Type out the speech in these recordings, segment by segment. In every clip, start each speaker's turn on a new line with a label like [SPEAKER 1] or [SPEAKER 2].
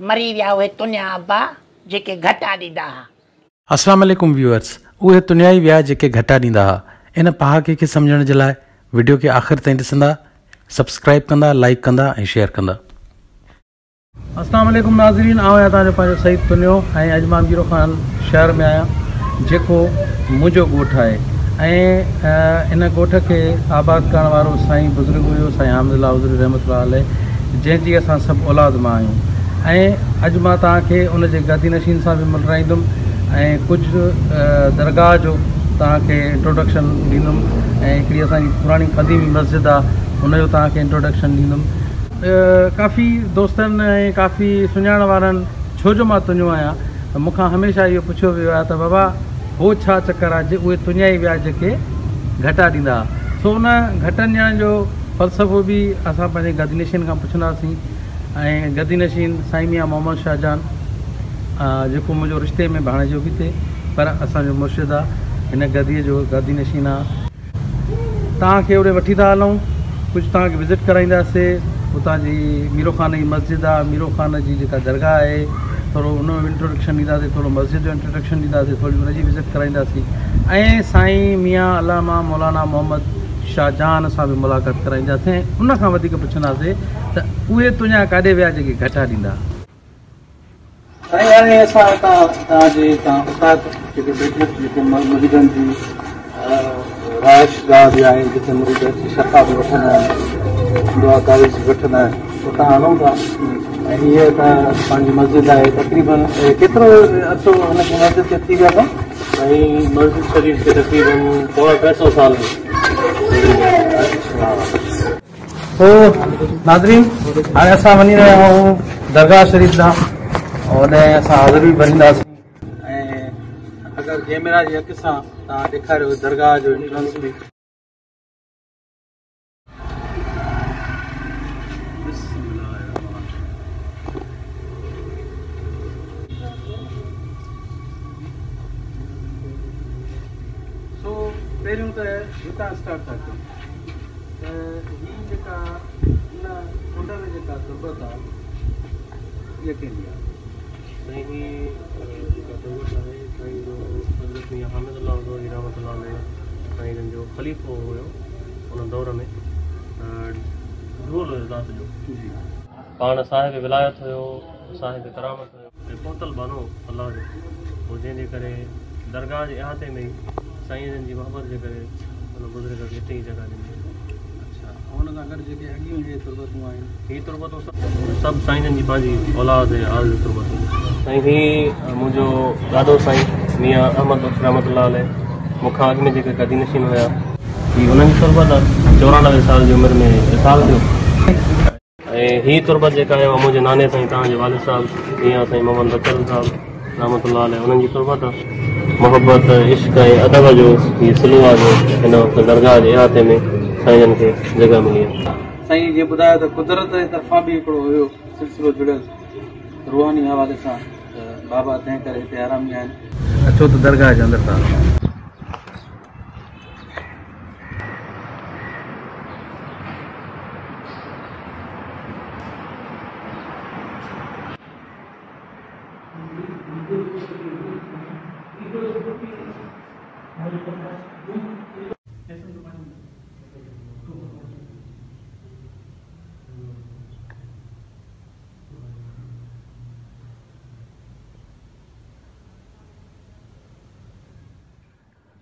[SPEAKER 1] مري ويا اهي تنيا ابا جيڪي گهٽا ڏيندا ها.
[SPEAKER 2] اسلام عليڪم ويوئرس اهي تنيا ئي ويا جيڪي گهٽا ڏيندا ها ان پهاڪي کي سمجهڻ جي لاء وڊيو کي آخر تائين ڏسندا سبسڪرائيب ڪندا لائيڪ ڪندا ۽ شيئر ڪندا. اسلام عليڪم ناظرين آئون آهيان توهان جو پنهنجو سعيد تنيو ۽ اڄ مان ميرو خان شهر ۾ آهيان جيڪو منهنجو ڳوٺ آهي ۽ ان ڳوٺ کي آباد ڪرڻ وارو سائين بزرگ هيو سائين حامد الله عذري رحمة الله عليه جنهن جي اسان سڀ اولاد مان آهيون ۽ اڄ مان توهان کي ان جي گادي نشين سان به ملرائيندم ۽ ڪجهه درگاهه جو توهان کي انٽروڊڪشن ڏيندم ۽ هڪڙي اسان جي پراڻي قديمي مسجد آهي ان جو توهان کي انٽروڊڪشن ڏيندم. ڪافي دوستن ۽ ڪافي سڃاڻڻ وارن ڇو جو مان تنيو آهيان ته مون کان هميشه اهو پڇيو ويو آهي ته بابا هو ڇا چڪر آهي جي اهي تنيا ئي ويا جيڪي گهٽا ڏيندا ها سو ان گهٽن ڏيڻ جو فلسفو به اسان پنهنجي گادي نشين کان پڇنداسين ۽ گدي نشين سائين ميان محمد شاهجهان جيڪو منهنجو رشتي ۾ ڀاڻيجو به ٿئي پر اسان جو مرشد آ هن گديء جو گادي نشين آ. توهان کي اوڏي وٺي ٿا هلون ڪجهه توهان کي وزٽ ڪرائينداسي اتان جي ميرو خان جي مسجد آ ميرو خان جي جيڪا درگاهه آهي ٿورو ان جو انٽروڊڪشن ڏينداسي ٿورو مسجد جو انٽروڊڪشن ڏينداسي ٿوري ان جي وزٽ ڪرائينداسي ۽ سائين ميان علامه مولانا محمد شاهجهان سان به ملاقات ڪرائينداسين ۽ ان کان وڌيڪ پڇنداسين ته اهي تنهنجا ڪاڏي ويا جيڪي گهٽا ڏيندا.
[SPEAKER 3] سائين هاڻي اسان هتان توهان جي هتان اوطاق جيڪي بيٺڪ جيڪي مريدن جي رهائش گاهه به آهي جتي مريد اچي شفا به وٺندا آهن دعا تعويذ به وٺندا آهن اتان هلون ٿا ۽ هيء ته پنهنجي مسجد آهي تقريبن ڪيترو عرصو هن کي مسجد کي ٿي ويو اٿو؟
[SPEAKER 4] سائين مسجد شريف کي تقريبن پوڻا ٽي سو سال گذري ويا.
[SPEAKER 2] سو ناظرين هاڻي اسان وڃي رهيا آهيون درگاهه شريف ڏانهن اوڏي اسان حاضري به ڀرينداسين
[SPEAKER 3] ۽ اگر ڪيميرا جي اک سان توهان ڏيکاريو درگاهه جو انٽرنس به.
[SPEAKER 2] سو پهريون ته هتان اسٽارٽ ٿا ڪيون ته هي جيڪا هن ڪنڊ ۾ جيڪا تربت آ اها ڪنهن جي آ؟
[SPEAKER 4] سائين هي جيڪا تربت آهي سائين جو حضرت ميان حامد الله حضوري رحمة الله عليه سائين جن جو خليفو هيو ان دور ۾ ڍول هيو ذات جو پاڻ صاحب ولايت هيو صاحب ڪرامت هيو ۽ پهتل ٻانهو الله جو هو جنهن جي ڪري درگاهه جي احاطي ۾ ئي سائين جن جي محبت جي ڪري ان بزرگ کي اتي ئي جڳهه ڏني وئي.
[SPEAKER 3] اڇا ۽ ان سان گڏ جيڪي اڳيون هي تربتون آهن.
[SPEAKER 4] هي تربتون سڀ سائين جن جي پنهنجي اولاد ۽ آل جون تربتون. سائين هي منهنجو ڏاڏو سائين ميان احمد بخش رحمة الله عليه مون کان اڳ ۾ جيڪي گادي نشين هيا هي انهن جي تربت آهي 94 سال جي عمر ۾ وصال ٿيو. ۽ هي تربت جيڪا آهي اها منهنجي ناني سائين توهان جي والد صاحب ميان سائين محمد بچل صاحب رحمة الله عليه انهن جي تربت آهي. محبت، عشق ۽ ادب جو هي صلو آهي جو هن وقت درگاهه جي احاطي ۾ سائين جن کي جڳهه ملي آهي.
[SPEAKER 3] سائين جيئن ٻڌايو ته قدرت جي طرفان به هڪڙو هيو سلسلو جڙيل روحاني حوالي سان ته بابا تنهن ڪري هتي آرامي آهن.
[SPEAKER 2] اچو ته درگاهه جي اندر ٿا هلون.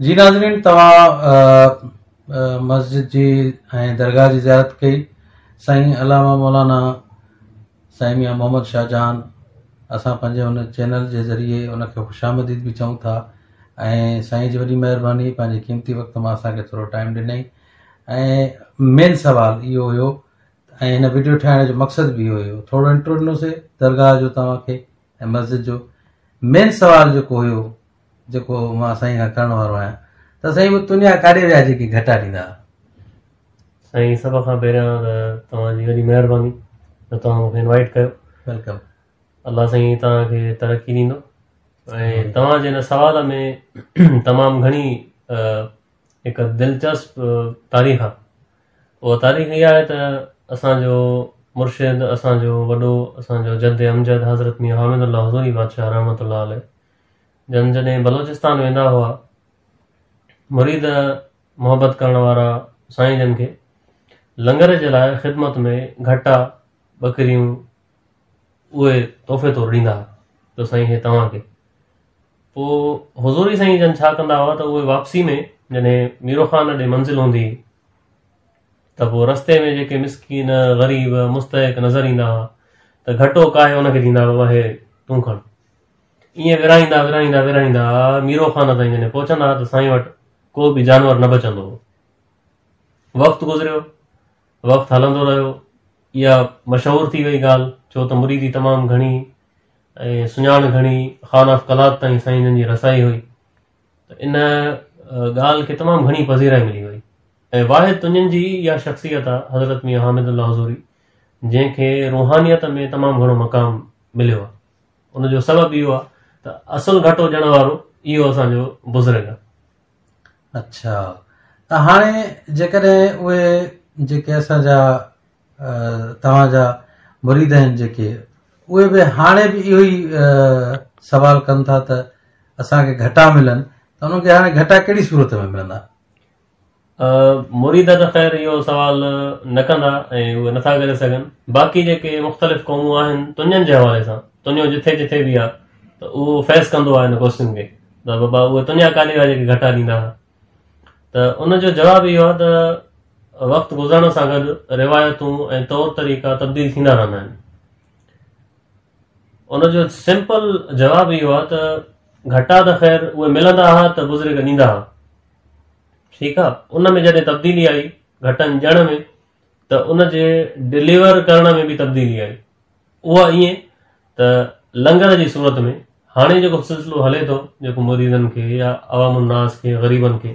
[SPEAKER 2] جي ناظرين توهان مسجد جي ۽ درگاهه جي زيارت ڪئي سائين علامه مولانا سائين ميان محمد شاهجهان اسان پنهنجي هن چينل جي ذريعي ان کي خوش آمديد به چئون ٿا ۽ سائين جي وڏي مهرباني پنهنجي قيمتي وقت مان اسان کي ٿورو ٽائيم ڏنائين ۽ مين سوال اهو هيو ۽ هن ويڊيو ٺاهڻ جو مقصد به اهو هيو ٿورو انٽرو ڏنوسي درگاهه جو توهان کي ۽ مسجد جو مين سوال جيڪو هيو جيڪو مان سائين کان ڪرڻ وارو آهيان ته سائين اهي تنيا ڪاڏي ويا جيڪي گهٽا ڏيندا ها.
[SPEAKER 4] سائين سڀ کان پهريان ته توهان جي وڏي مهرباني جو توهان مون کي انوائيٽ ڪيو.
[SPEAKER 2] Welcome.
[SPEAKER 4] الله سائين توهان کي ترقي ڏيندو ۽ توهان جي هن سوال ۾ تمام گهڻي هڪ دلچسپ تاريخ آهي. اها تاريخ اها آهي ته اسان جو مرشد اسان جو وڏو اسان جو جد امجد حضرت ميان حامد الله حضوري بادشاهه رحمة الله عليه جن جڏهن بلوچستان ويندا هئا مريد محبت ڪرڻ وارا سائين جن کي لنگر جي لاء خدمت ۾ گهٽا ٻڪريون اهي تحفي طور ڏيندا هئا ته سائين هي توهان کي پوء حضوري سائين جن ڇا ڪندا هئا ته اهي واپسي ۾ جڏهن ميرو خان ڏي منزل هوندي هئي ته پوء رستي ۾ جيڪي مسڪين غريب مستحق نظر ايندا هئا ته گهٽو ڪاهي ان کي ڏيندا هئا بابا هي تون کڻ ائين ورهائيندا ورهائيندا ورهائيندا ميرو خان تائين جڏهن پهچندا هئا ته سائين وٽ ڪو به جانور نه بچندو هو وقت گذريو وقت هلندو رهيو اها مشهور ٿي وئي ڳالهه ڇو ته مريدي تمام گهڻي ۽ سڃاڻ گهڻي خان آف قلات تائين سائين جن جي رسائي هئي ته ان ڳالهه کي تمام گهڻي پذيرائي ملي وئي ۽ واحد تنين جي اها شخصيت آهي حضرت ميان حامد الله حضوري جنهن کي روحانيت ۾ تمام گهڻو مقام مليو آهي ان جو سبب اهو آهي ته اصل گهٽو ڏيڻ وارو اهو اسان جو بزرگ آهي.
[SPEAKER 2] اڇا ته هاڻي جيڪڏهن اهي جيڪي اسان جا توهان جا مريد آهن جيڪي اهي به هاڻي به اهو ئي سوال ڪن ٿا ته اسان کي گهٽا ملن ته انهن کي هاڻي گهٽا ڪهڙي صورت ۾ ملندا؟
[SPEAKER 4] مريد ته خير اهو سوال نه ڪندا ۽ اهي نٿا ڪري سگهن باقي جيڪي مختلف قومون آهن تنين جي حوالي سان تنيو جٿي جٿي به آهي ته اهو فيس ڪندو آهي ان ڪوسچن کي ته بابا اهي تنيا ڪاڏي ويا جيڪي گهٽا ڏيندا هئا ته ان جو جواب اهو آهي ته وقت گذرڻ سان گڏ روايتون ۽ طور طريقا تبديل ٿيندا رهندا آهن ان جو سمپل جواب اهو آهي ته گهٽا ته خير اهي ملندا هئا ته بزرگ ڏيندا هئا ٺيڪ آ ان ۾ جڏهن تبديلي آئي گهٽن ڏيڻ ۾ ته ان جي ڊليور ڪرڻ ۾ به تبديلي آئي اها ائين ته لنگر جي صورت ۾ هاڻي جيڪو سلسلو هلي ٿو جيڪو مريدن کي يا عوام الناس کي غريبن کي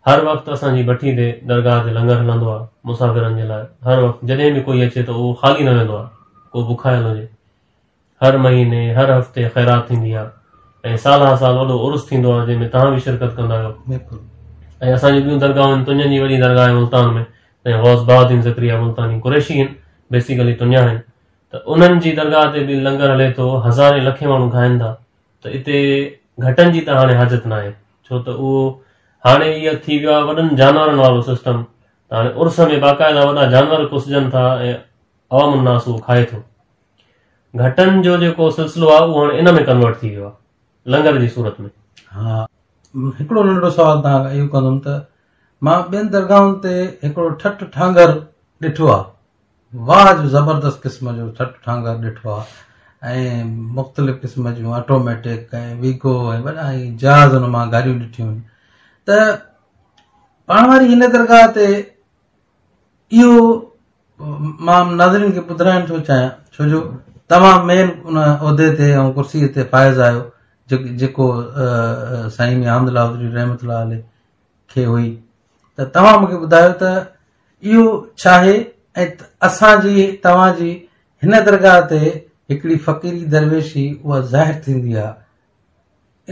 [SPEAKER 4] هر وقت اسان جي بٺي تي درگاهه تي لنگر هلندو آ مسافرن جي لاء هر وقت جڏهن به ڪوئي اچي ته اهو خالي نه ويندو آ ڪو بکايل هجي هر مهيني هر هفتي خيرات ٿيندي آهي ۽ سال ها سال وڏو عرس ٿيندو آهي جنهن ۾ توهان به شرڪت ڪندا آهيو
[SPEAKER 2] بلڪل
[SPEAKER 4] ۽ اسان جون ٻيون درگاهون آهن تنين جي وڏي درگاهه آهي ملتان ۾ ۽ غوث بهاءالدين زڪريا ملتاني قريشي آهن بيسيڪلي تنيا آهن ته انهن جي درگاهه تي به لنگر هلي ٿو هزارين لکين ماڻهو کائن ٿا ته اتي گهٽن جي ته هاڻي حاجت ناهي ڇو ته اهو هاڻي اهو ٿي ويو آهي وڏن جانورن وارو سسٽم ته هاڻي عرس ۾ باقاعده وڏا جانور ڪسجن ٿا ۽ عوام الناس اهو کائي ٿو گهٽن جو جيڪو سلسلو آهي اهو هاڻي ان ۾ ڪنورٽ ٿي ويو آهي لنگر جي صورت ۾.
[SPEAKER 2] ها هڪڙو ننڍڙو سوال توهان کان اهو ڪندم ته مان ٻين درگاهن تي هڪڙو ٺٺ ٺانگر ڏٺو آهي واهه جو زبردست قسم جو ٺٺ ٺانگر ڏٺو آهي ۽ مختلف قسم جون آٽوميٽڪ ۽ ويگو ۽ وڏا ۽ جهاز نما گاڏيون ڏٺيون ته پاڻ واري هن درگاهه تي اهو مان ناظرين کي ٻڌائڻ ٿو چاهيان ڇو جو توهان مين ان عهدي تي ۽ ڪرسي تي فائز آهيو جيڪو سائين ميان حامد الله حضوري رحمت الله عليه کي هئي ته توهان مونکي ٻڌايو ته اهو ڇا آهي ۽ اسان جي توهان جي هن درگاهه تي هڪڙي فقيري درويشي اها ظاهر ٿيندي آهي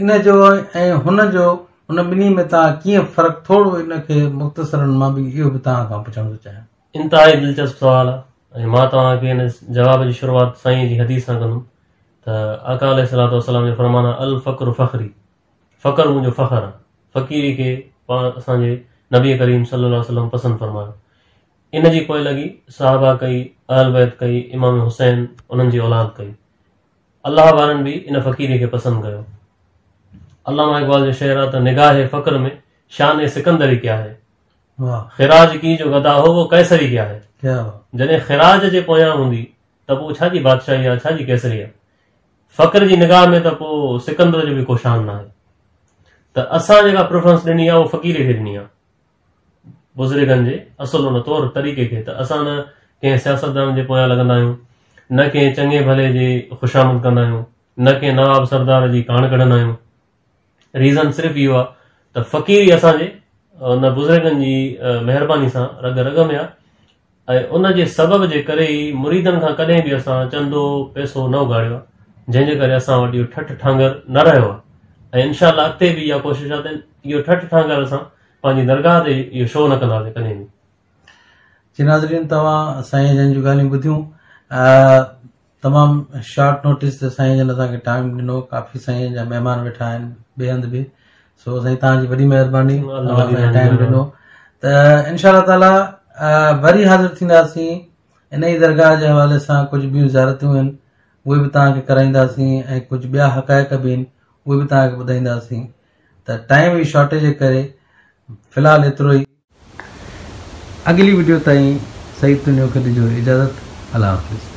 [SPEAKER 2] ان جو ۽ هن جو ان ٻنهي ۾ توهان ڪيئن فرق ٿورو ان کي مختصرن مان به اهو به توهان کان پڇڻ ٿو چاهيان.
[SPEAKER 4] انتهائي دلچسپ سوال آ ۽ مان توهان کي ان جواب جي شروعات سائين جي حديث سان ڪندم ته آقا عليه الصلوة والسلام جو فرمان آ الفقر فخري فقر منهنجو فخر آ فقيري کي پاڻ اسان جي نبي ڪريم صلي الله عليه وسلم پسند فرمايو ان جي پوئلڳي صحابه ڪئي اهل بيت ڪئي امام حسين انهن جي اولاد ڪئي الله وارن به ان فقيري کي پسند ڪيو. علامه اقبال جو شعر آ ته نگاه فقر ۾ شان سڪندري ڪيا هي. خراج ڪي جو گدا هو وو قيصري ڪيا هي. جڏهن خراج جي پويان هوندي ته پوء ڇا جي بادشاهي آ ڇا جي قيصري آ. فقر جي نگاهه ۾ ته پوء سڪندر جو به ڪو شان ناهي. ته اسان جيڪا پريفرنس ڏني آ اهو فقيري کي ڏني آ. بزرگن جي اصل ان طور طريقي کي ته اسان نه ڪنهن سياستدان جي پويان لڳندا آهيون، نه ڪنهن چڱي ڀلي جي خوشامد ڪندا آهيون، نه ڪنهن نواب سردار جي ڪاڻ ڪڍندا آهيون. ريزن صرف اهو آهي ته فقيري اسان جي ان بزرگن جي مهرباني سان رڳ رڳ ۾ آهي ۽ ان جي سبب جي ڪري ئي مريدن کان ڪڏهن به اسان چندو پئسو نه اڳاڙيو آهي جنهن جي ڪري اسان وٽ اهو ٺٺ ٺانگر نه رهيو آهي ۽ انشاء الله اڳتي به اها ڪوشش آهي ته اهو ٺٺ ٺانگر اسان پنهنجي درگاهه تي اهو شو نه ڪنداسين ڪڏهن به.
[SPEAKER 2] جي ناظرين توهان سائين جن جون ڳالهيون ٻڌيون تمام شارٽ نوٽيس تي سائين جن اسان کي ٽائيم ڏنو ڪافي سائين جا مهمان ويٺا آهن ٻئي هنڌ به سو سائين توهان جي وڏي مهرباني ٽائيم ڏنو ته انشاء الله تعالي وري حاضر ٿينداسين ان ئي درگاهه جي حوالي سان ڪجهه ٻيون زيارتون آهن اهي به توهان کي ڪرائينداسين ۽ ڪجهه ٻيا حقائق به آهن اهي به توهان کي ٻڌائينداسين ته ٽائيم جي شارٽيج جي ڪري في الحال ايترو ئي اڳلي وڊيو تائين سعيد تنيو کي ڏجو اجازت الله حافظ.